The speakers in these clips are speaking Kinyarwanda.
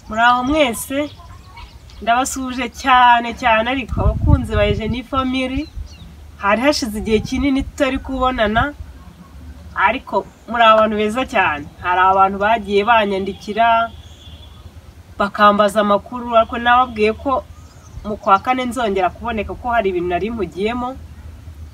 Muraho mwese, ndabasuhuje cyane cyane, ariko abakunzi ba Eugenie Family hari hashize igihe kinini tutari kubonana, ariko muri abantu beza cyane. Hari abantu bagiye banyandikira bakambaza amakuru, ariko nababwiye ko mu kwa kane nzongera kuboneka ko hari ibintu nari mpugiyemo,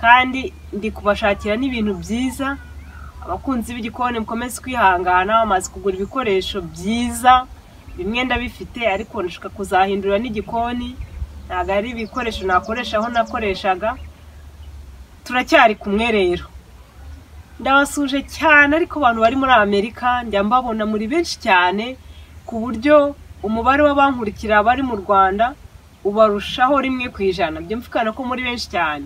kandi ndi kubashakira n'ibintu byiza. Abakunzi b'igikoni mukomeze kwihangana, bamaze kugura ibikoresho byiza, bimwe ndabifite ariko ndashaka kuzahindura n'igikoni, ntabwo ari ibikoresho nakoresha aho nakoreshaga. Turacyari kumwe rero, ndabasuje cyane. Ariko abantu bari muri Amerika njya mbabona muri benshi cyane, ku buryo umubare w'abankurikira bari mu Rwanda ubarushaho 1%. Byumvikana ko muri benshi cyane.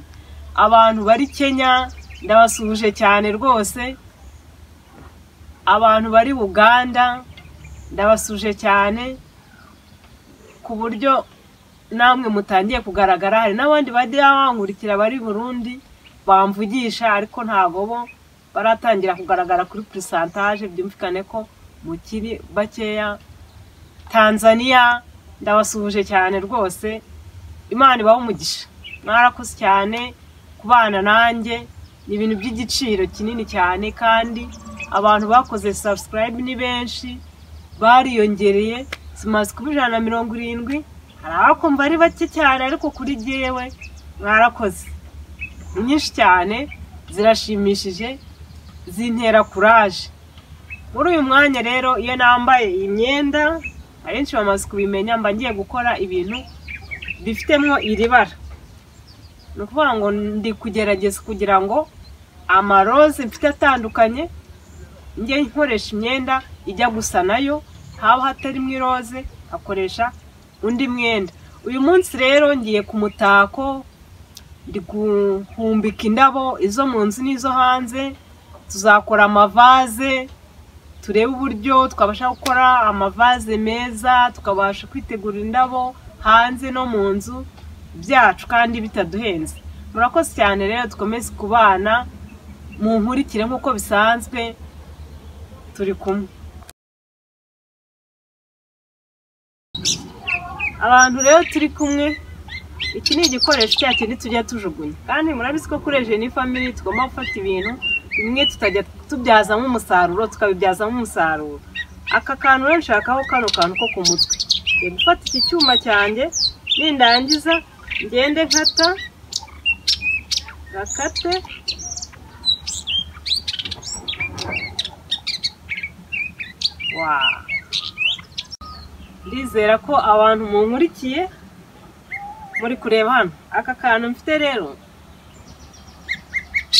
Abantu bari Kenya ndabasuhuje cyane rwose, abantu bari Uganda ndabasuje cyane, ku buryo namwe mutangiye kugaragara. Hari n'abandi bajya bankurikira bari Burundi bamvugisha, ariko ntago bo baratangira kugaragara kuri pourcentage, byumvikane ko mukiri bakeya. Tanzania ndabasuhuje cyane rwose, Imana ibahe umugisha, mwarakoze cyane kubana nanjye, ni ibintu by'igiciro kinini cyane. Kandi abantu bakoze subscribe ni benshi, bariyongereye, zimaze kuba 170. Hari abakumva ari bake cyane, ariko kuri jyewe mwarakoze, ni nyinshi cyane, zirashimishije, zintera courage. Muri uyu mwanya rero iyo nambaye iyi myenda, abenshi bamaze kubimenya, mba ngiye gukora ibintu bifitemo iri bara. Ni ukuvuga ngo ndi kugerageza kugira ngo amaroze mfite atandukanye njye nkoresha imyenda ijya gusa nayo, haba hatarimo iroze akoresha undi mwenda. Uyu munsi rero ngiye ku mutako, ndi guhumbika indabo izo mu nzu n'izo hanze. Tuzakora amavaze, turebe uburyo twabasha gukora amavaze meza, tukabasha kwitegura indabo hanze no mu nzu byacu kandi bitaduhenze. Murakoze cyane rero, dukomeze kubana, munkurikire nk'uko bisanzwe, turi kumwe. Abantu rero turi kumwe, iki ni igikoresho cya kindi tujya tujugunya, kandi murabizi ko kuri Eugenie Family tugomba gufata ibintu bimwe tutajya tubyazamo umusaruro, tukabibyazamo umusaruro. Aka kantu rero nshakaho kano kantu ko ku mutwe. Ngiye gufata iki cyuma cyanjye, nindangiza ngende nkata gakate, wa ndizera ko abantu munkurikiye muri kureba hano. Aka kantu mfite rero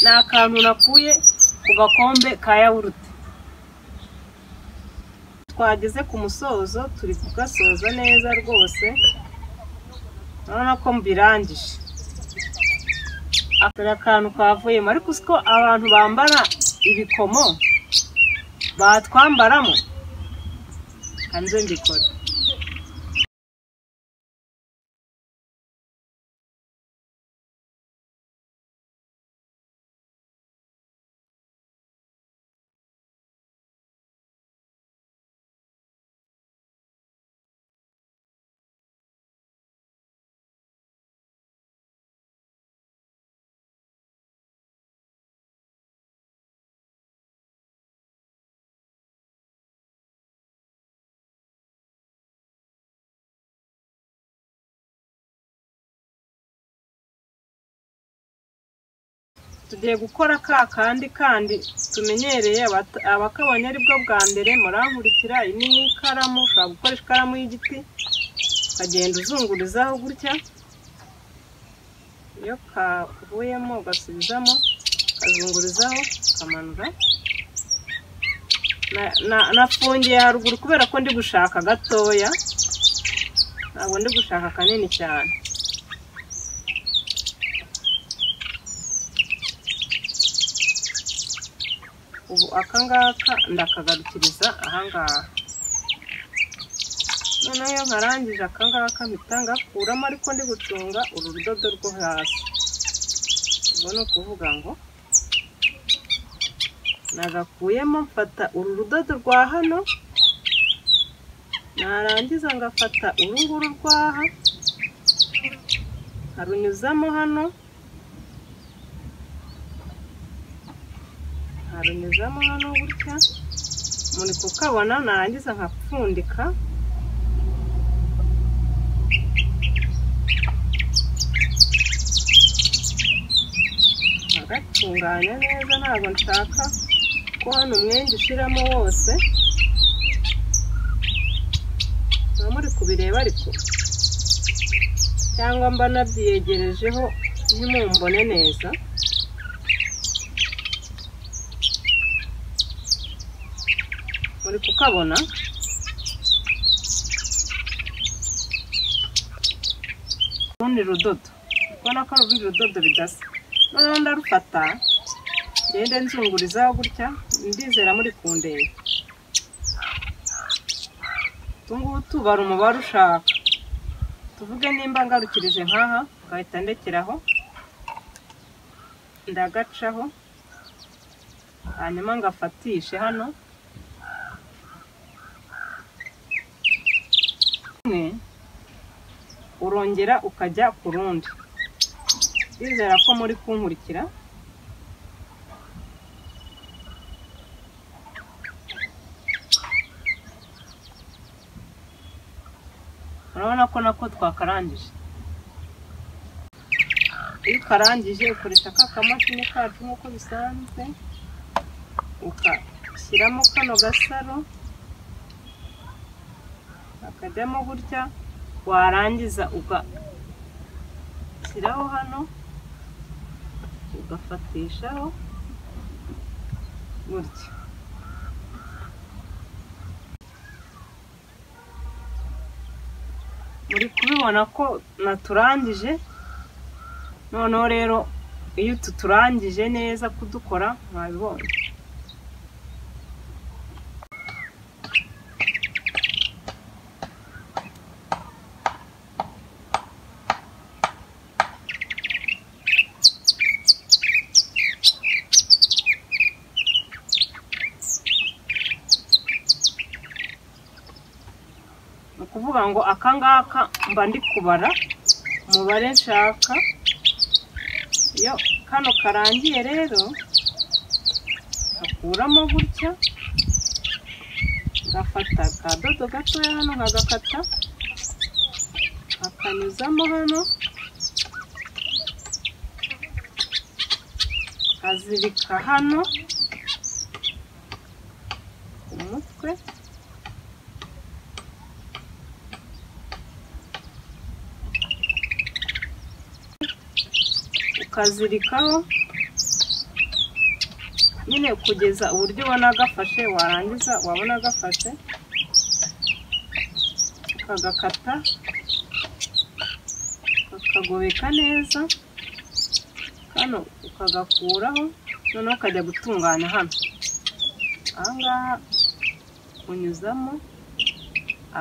ni akantu nakuye ku gakombe ka yawurute. Twageze ku musozo, turi kugasoza neza rwose, urabona ko mbirangije. Aka kantu kavuyemo, ariko usiko abantu bambara ibikomo batwambaramo, hanze mbikora. Tugiye gukora ka kandi kandi tumenyereye, abakabonye aribwo bwa mbere murankurikira. Iyi ni ikaramu, ushobora gukoresha ikaramu y'igiti ukagenda uzungurizaho gutya, iyo kavuyemo ugasubizamo ukazungurizaho ukamanura. Nafungiye haruguru kubera ko ndi gushaka gatoya, ntabwo ndi gushaka kanini cyane. Ubu aka ngaka ndakagarukiriza aha ngaha. Noneho iyo nkarangije aka ngaka mpita ngakuramo, ariko ndi gucunga uru rudodo rwo hasi. Ubwo ni ukuvuga ngo nagakuyemo, mfata uru rudodo rwa hano Narangiza ngafata uru nguru rwaha nkarunyuzamo hano, nkarunyuzamo hano gutya, muri kukabona. Narangiza nkapfundika, nkagatunganya neza. Ntabwo nshaka ko hano umwenge ushiramo wose, muba muri kubireba ariko, cyangwa mba nabyiyegerejeho ntimumbone neza. Muri kukabona. Urundi rudodo, ubona ko ari urundi rudodo bidasa. Noneho ndarufata ngende nzungurizaho gutya, ndizera muri kundeba. Utu ngutu bara umubare ushaka, tuvuge nimba ngarukirije nkaha ngahita ndekeraho, ndagacaho, hanyuma ngafatishe hano. Urongera ukajya ku rundi. Ndizera ko muri kunkurikira. Urabona ko nako twakarangije. Iyo ukarangije ukoresha ka kamashini kacu nk'uko bisanzwe, ugashyiramo kano gasaro akajyamo gutya, warangiza ugashyiraho hano, ugafatishaho gutya. Muri kubibona ko naturangije. Noneho rero iyo tuturangije neza kudukora, mwabibonye. Ni ukuvuga ngo aka ngaka mba ndi kubara umubare nshaka. Iyo kano karangiye rero akuramo gutya, ngafata akadodo gatoya hano nkagakata, akanyuzamo hano, kazirika hano ku mutwe. Ukazirikaho nyine kugeza uburyo ubona gafashe. Warangiza wabona gafashe ukagakata, ukakagobeka neza kano ukagakuraho, noneho ukajya gutunganya hano. Aha ngaha unyuzamo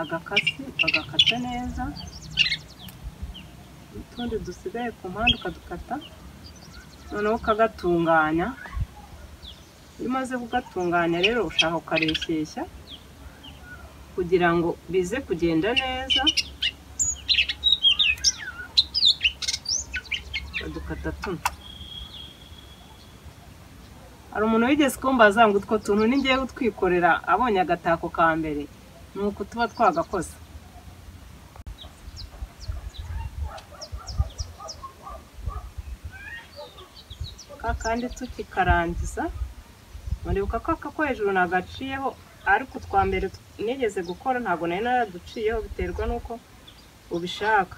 agakasi ukagakata neza, utundi dusigaye ku mpande ukadukata, noneho ukagatunganya. Iyo umaze kugatunganya rero ushaka ukareshyeshya kugira ngo bize kugenda neza. Ukadukata tuno. Hari umuntu wigeze kumbaza ngo utwo tuntu ni ngiye kutwikorera, abonye agatako ka mbere, ni uku tuba twagakoze. Kandi tukikarangiza, muribuka ko aka ko hejuru nagaciyeho, ariko utwa mbere nigeze gukora ntabwo nari naraduciyeho, biterwa n'uko ubishaka.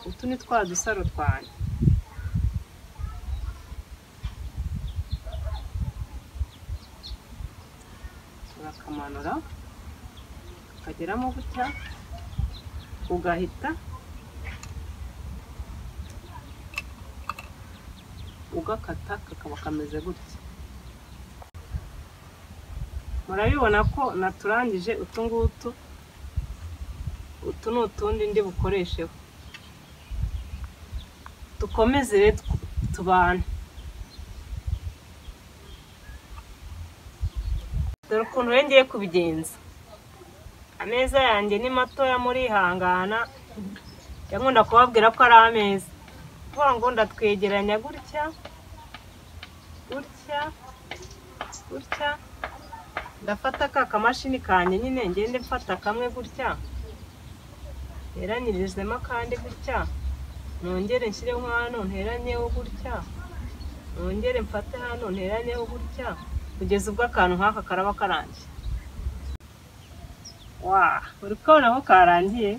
Utu ni twa dusaro twanjye. Urakamanura ukageramo gutya, ugahita ugakata kakaba kameze gutya. Murabibona ko naturangije utu ngutu. Utu ni utundi ndi bukoresheho. Dukomeze rero tubane. Dore ukuntu rero ngiye kubigenza. Ameza yanjye ni matoya, murihangana, nkunda kubabwira ko ari ameza. Kuvuga ngo ndatwegeranya gutya gutya gutya, ndafata ka kamashini kanjye nyine, ngende mfata kamwe gutya, nteranyirizemo akandi gutya, nongere nshyireho hano nteranyeho gutya, nongere mfate hano nteranyeho gutya, kugeza ubwo akantu nk'aka karaba karangiye. Wa, uri kubona ko karangiye,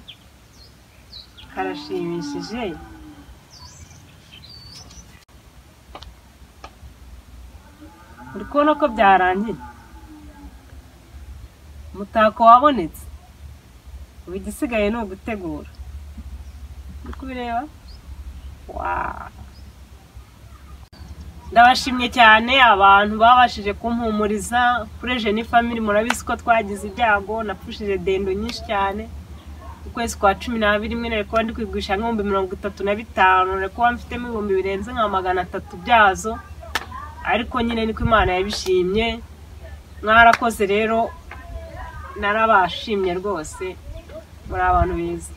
karashimishije. Uri kubona ko byarangiye, umutako wabonetse. Ubu igisigaye ni ugutegura. Uri kubireba? Wa, ndabashimye cyane abantu babashije kumpumuriza kuri Jeni Family. Murabizi ko twagize ibyago, napfushije dendo nyinshi cyane. Ukwezi kwa 12 rimwe nari kuba ndi kwigurisha nk'ibihumbi 35, nari kuba mfitemo ibihumbi birenze nka 300 byazo, ariko nyine niko Imana yabishimye. Mwarakoze rero, narabashimye rwose, muri abantu beza.